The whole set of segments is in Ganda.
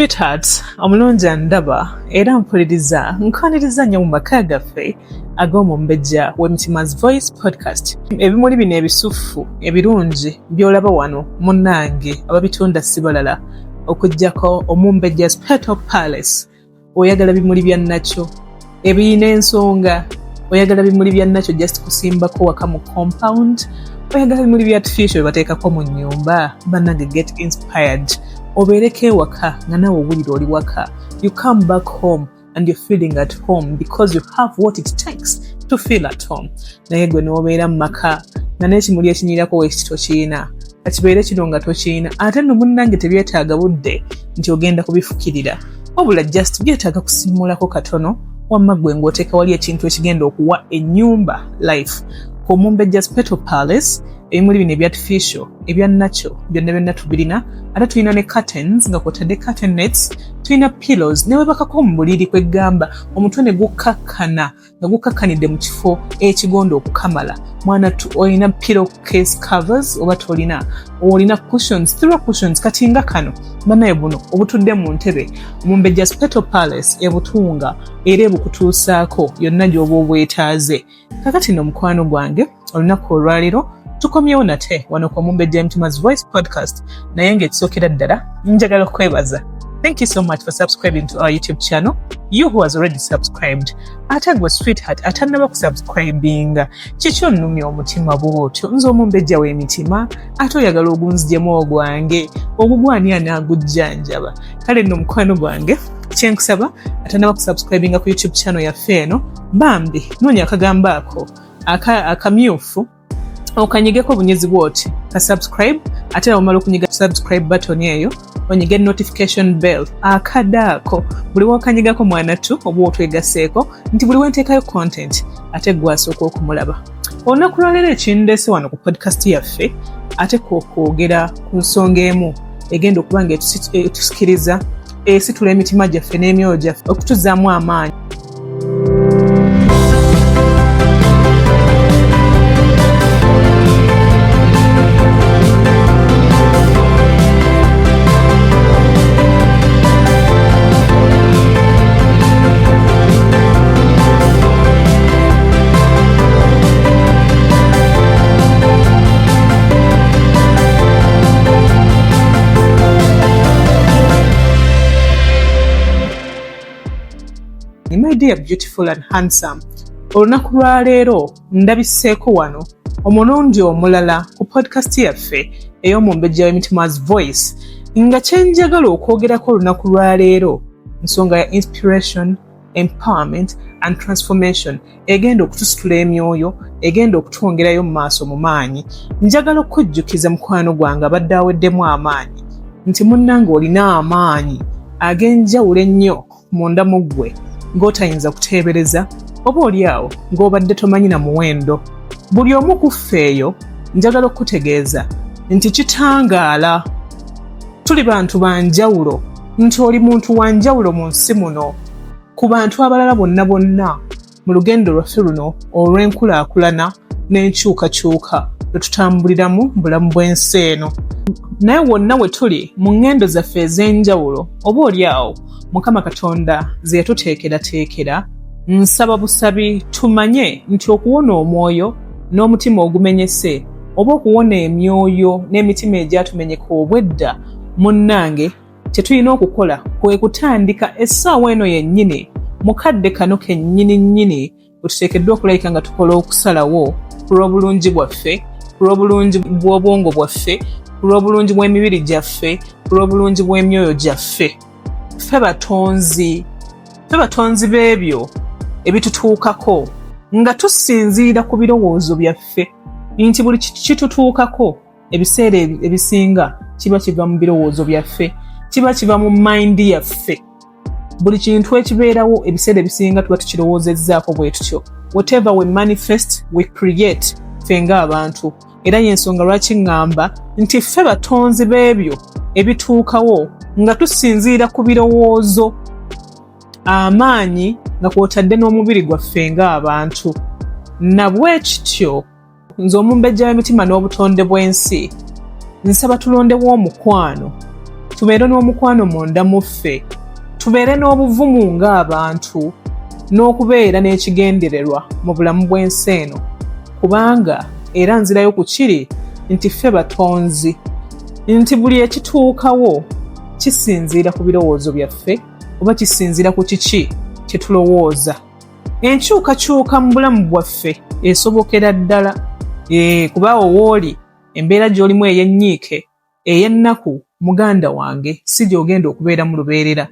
Sweetheart, omulungi andaba era mpuliriza, nkwaniriza nnyo mu maka gaffe ag'omumbejja w'Emitima's Voice Podcast. Ebimuli bino ebisuffu ebirungi by'olaba wano munnange ababitunda si balala okuggyako Omumbejja's Petal Palace. Oyagala bimuli bya nakyo ebirina ensonga, oyagala bimuli bya nakyo just kusimbako waka mu compound, oyagala bimuli bya artificial byebateekako mu nnyumba, bannange get inspired obeereko ewaka nga naawe owulira oli waka. You come back home and you're feeling at home because you have what it takes to feel at home. Naye gwe n'obeera mu maka nga n'ekimuli ekinyirako wekiti tokiina, kakibeere kino nga tokiina, ate nno munnange tebyetaaga budde nti ogenda kubifukirira, wabula just byetaaga kusiimulako katono, wamma ggwe ng'oteeka wali ekintu ekigenda okuwa ennyumba life. Ku Omumbejja's Petal Palace ebimuli bino ebya artificial, ebya nakyo byonna byonna tubirina, ate tulina ne curtains nga kwotadde curtain nets, tulina pillows ne webakako mu buliri, kwegamba omutwe ne gukkakkana nga gukkakkanidde mu kifo ekigonda okukamala. Mwana tu olina pillow case covers oba tolina, olina cushions, throw cushions, kati nga kano banaye buno obutudde mu ntebe, Omumbejja's Petal Palace ebutunga era ebukutuusaako yonna gy'oba obwetaaze. Kakati nno mukwano gwange, olunaku olwaleero tukomyewo nate wano ku Omumbejja Emitima's Voice Podcast, naye ng'ekisookera ddala njagala okwebaza. Thank you so much for subscribing to our YouTube channel. You who has already subscribed. Ate gwe sweetheart atannaba kusubscribinga, kiki onnumya omutima bw'otyo? Nze omumbejja w'emitima, ate oyagala ogunzigyemu ogwange, ogugwo ani anaagujjanjaba? Kale nno mukwano gwange, kyenkusaba atannaba kusubscribinga ku YouTube channel yaffe eno, bambi noonya akagambo ako akamyufu okanyigeko obunyizi bw'oti ka subscribe, ate era omala okunyiga subscribe button eyo onyige notification bell akadde ako buli wokanyigako mwanattu oba otwegaseeko nti buli wenteekayo content ate gwe asooka okumulaba. Olunaku lwaleero ekindeese wano ku podcast yaffe ate kwokwogera ku nsonga emu egenda okuba nga etusikiriza, esitula emitima gyaffe n'emyoyo gyaffe okutuzaamu amaanyi. My dear beautiful and handsome, olunaku lwaleero ndabiseeko wano omulundi omulala ku podcast yaffe ey'omumbejja w'Emitima's Voice, nga kyenjagala okwogerako olunaku lwaleero nsonga ya inspiration, empowerment and transformation egenda okutusitula emyoyo, egenda okutwongerayo mu maaso mu maanyi. Njagala okukujjukiza mukwano gwange abadde aweddemu amaanyi nti munnange olina amaanyi ag'enjawulo ennyo munda mu ggwe ng'otayinza kuteebereza, oba oli awo ng'obadde tomanyi na muwendo. Buli omu ku ffe eyo njagala okukutegeeza nti kitangaala, tuli bantu ba njawulo, nti oli muntu wa njawulo mu nsi muno ku bantu abalala bonna bonna mu lugendo lwaffe luno olw'enkulaakulana n'enkyukakyuka lwe tutambuliramu mu bulamu bw'ensi eno. Naye wonna we tuli mu ŋŋendo zaffe ez'enjawulo oba oli awo Mukama Katonda ze yatuteekerateekera, nsaba busabi tumanye nti okuwona omwoyo n'omutima ogumenyese oba okuwona emyoyo n'emitima egyatumenyeka obwedda, munnange kye tulina okukola kwe kutandika essaawa eno yennyini, mu kadde kano kennyini nnyini we tuteekeddwa okulabika nga tukola okusalawo ku lw'obulungi bwaffe, ku lw'obulungi bw'obwongo bwaffe, ku lw'obulungi bw'emibiri gyaffe, ku lw'obulungi bw'emyoyo gyaffe. Ffe batonzi, ffe batonzi b'ebyo ebitutuukako nga tusinziira ku birowoozo byaffe, nti buli kitutuukako ebiseera ebisinga kiba kiva mu birowoozo byaffe, kiba kiva mu mind yaffe. Buli kintu ekibeerawo ebiseera ebisinga tuba tukirowoozezzaako bwe tutyo. Whatever we manifest, we create ffe ng'abantu. Era y'ensonga lwaki ŋŋamba nti ffe batonzi b'ebyo ebituukawo nga tusinziira ku birowoozo, amaanyi nga kw'otadde n'omubiri gwaffe ng'abantu. Na bwe kityo nze omumbejja w'emitima n'obutonde bw'ensi nsaba tulondewo omukwano Tubeere n'omukwano munda mu ffe, tubeere n'obuvumu ng'abantu, n'okubeera n'ekigendererwa mu bulamu bw'ensi eno, kubanga era nzirayo ku kiri nti ffe batonzi, nti buli ekituukawo kisinziira ku birowoozo byaffe oba kisinziira ku kiki kye tulowooza. Enkyukakyuka mu bulamu bwaffe esobokera ddala, kuba awo wooli embeera gy'olimu ey'ennyiike, ey'ennaku, muganda wange, si gy'ogenda okubeeramu lubeerera,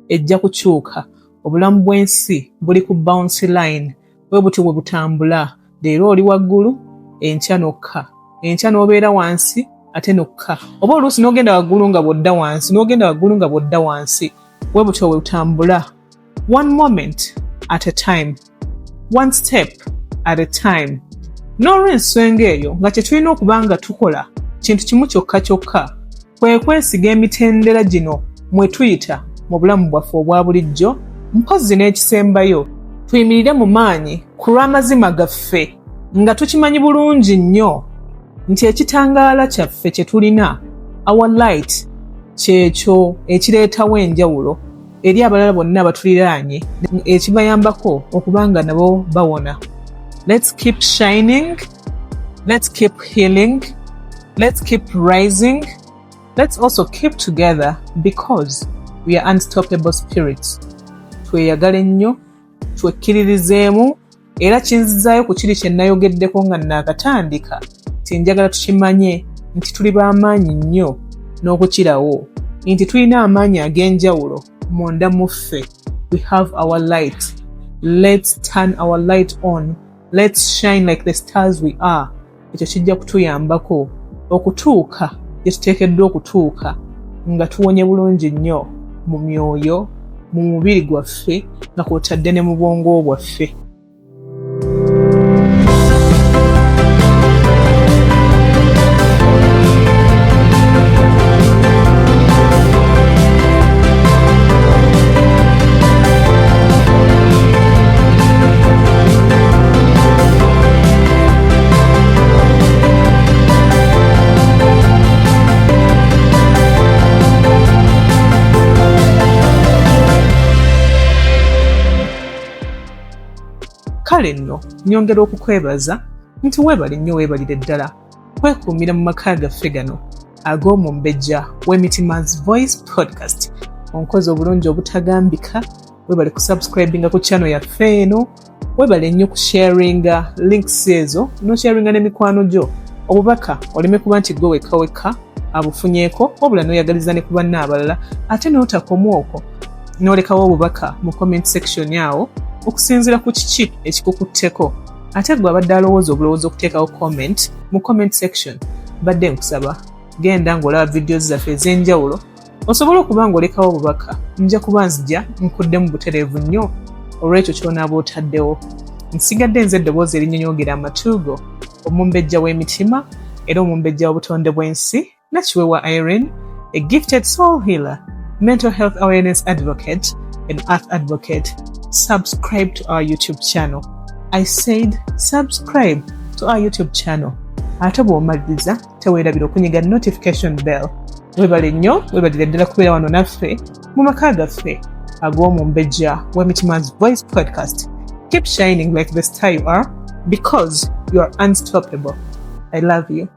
ejja kukyuka. Obulamu bw'ensi buli ku bounce line, bwe butyo bwe butambula. Leero oli waggulu, enkya nokka, enkya n'obeera wansi ate nokka, oba oluusi n'ogenda waggulu nga bw'odda wansi, n'ogenda waggulu nga bw'odda wansi. Bwe butyo bwe butambula, one moment at a time, one step at a time. N'olw'ensonga eyo nga kye tulina okuba nga tukola kintu kimu kyokka kyokka, kwe kwesiga emitendera gino mwe tuyita mu bulamu bwaffe obwa bulijjo. Mpozzi n'ekisembayo, tuyimirire mu maanyi ku lw'amazima gaffe, nga tukimanyi bulungi nnyo nti ekitangaala kyaffe kye tulina, our light, kyekyo ekireetawo enjawulo eri abalala bonna abatuliraanye, ekibayambako okuba nga nabo bawona. Let's keep shining, let's keep healing, let's keep rising, let's also keep together because we are unstoppable spirits. Tweyagale nnyo, twekkiririzeemu. Era kinzizaayo ku kiri kye nayogeddeko nga naakatandika, nti njagala tukimanye nti tuli b'amaanyi nnyo n'okukirawo, nti tulina amaanyi ag'enjawulo munda mu ffe. We have our light. Let's turn our light on, let's shine like the stars we are. Ekyo kijja kutuyambako okutuuka gye tuteekeddwa okutuuka nga tuwonye bulungi nnyo mu myoyo, mu mubiri gwaffe, nga kwotadde ne mu bwongo bwaffe. Kale nno nyongera okukwebaza nti weebale nnyo, weebalire ddala kwekuumira mu maka gaffe gano ag'omumbejja w'Emitima's Voice Podcast. Onkoze obulungi obutagambika. Weebale kusubscribinga ku channel yaffe eno, weebale nnyo kusharinga links ezo, nosharinga n'emikwano gyo obubaka, oleme kuba nti gwe wekka wekka abufunyeeko, wabula n'oyagaliza ne ku banna abalala. Ate n'otakoma okwo, n'olekawo obubaka mu comment section awo okusinziira ku kiki ekikukutteko. Ate gwe abadde alowooza obulowooza okuteekawo comment mu comment section, badde nkusaba genda ng'olaba videos zaffe ez'enjawulo osobole okuba ng'olekawo obubaka. Nja kuba nzija nkuddemu butereevu nnyo olw'ekyo ky'onaaba otaddewo. Nsigadde nze eddoboozi erinyonyogera amatuugo, omumbejja w'emitima era omumbejja w'obutonde bw'ensi, Nakiwewa Irene, a gifted soul healer, mental health awareness advocate and earth advocate. Subscribe to our YouTube channel. I said subscribe to our YouTube channel. Ate bw'omaliriza, teweerabira okunyiga notification bell. Webale nnyo, webalire ddala kubeera wano naffe mu maka gaffe ag'omumbejja w'Emitima's Voice Podcast. Keep shining like the star you are because you are unstoppable. I love you.